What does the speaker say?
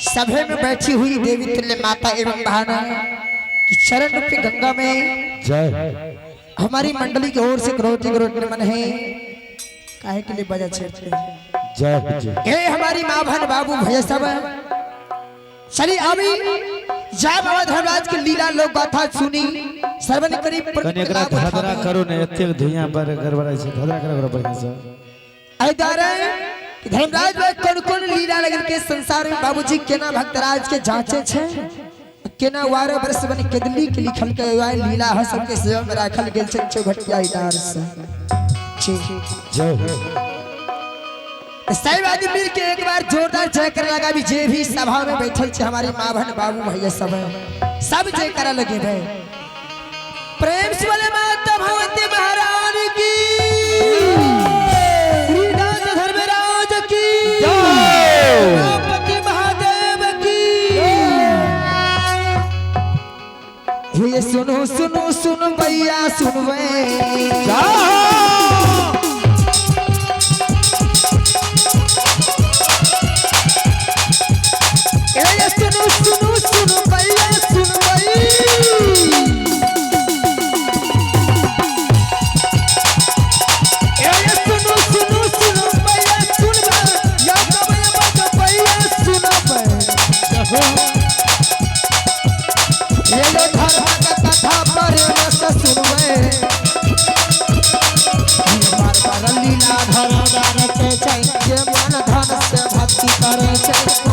सभे में बैठी हुई देवी तुल्य माता एवं बहना की चरण रूपी गंगा में जय। हमारी मंडली की ओर से करोटी करोट नमन है। काहे के लिए बजा छेड़ते हैं? जय जय। ये हमारी माँ बहन बाबू भैया सब चली अभी जय बाबा धर्मराज की लीला लोक गाथा सुनी श्रवण करी। कनि एकरा धधरा करू ने, एतेक धुइयां पर गड़बड़ाइ छै। धधरा करू ओकरा बढ़ियां से। अरे कि धर्मराज भाई कौन कौन लीला लगन के संसार में बाबूजी केना भक्तराज के जांचे छे, केना 12 वर्ष बन केदली के लिखल के आय लीला ह सबके सेवा में राखल गेल छै चौघटिया इनार से। जी। जय हो। सब आदमी मिल के एक बार जोरदार जय कर लगा भी। जे भी सभा में बैठल छे हमारी माँ बहन बाबू भैया सब सब जय करे लगे भाई। प्रेम से बोले माता भगवती महारानी की, श्री नाथ धर्मराज की, पति महादेव की। हे सुनो सुनो सुनो भैया सुनवे। हे सुनो सुनो सुनो भैया सुनवे। हे सुनो सुनो सुनो भैया सुनवे, या कबया बत भैया सुनवे। ये जो धर्म का कथा पर रस सुनवे, ये बार बार लीला धर्म रचे छै, ये मन धन से भक्ति करे छै।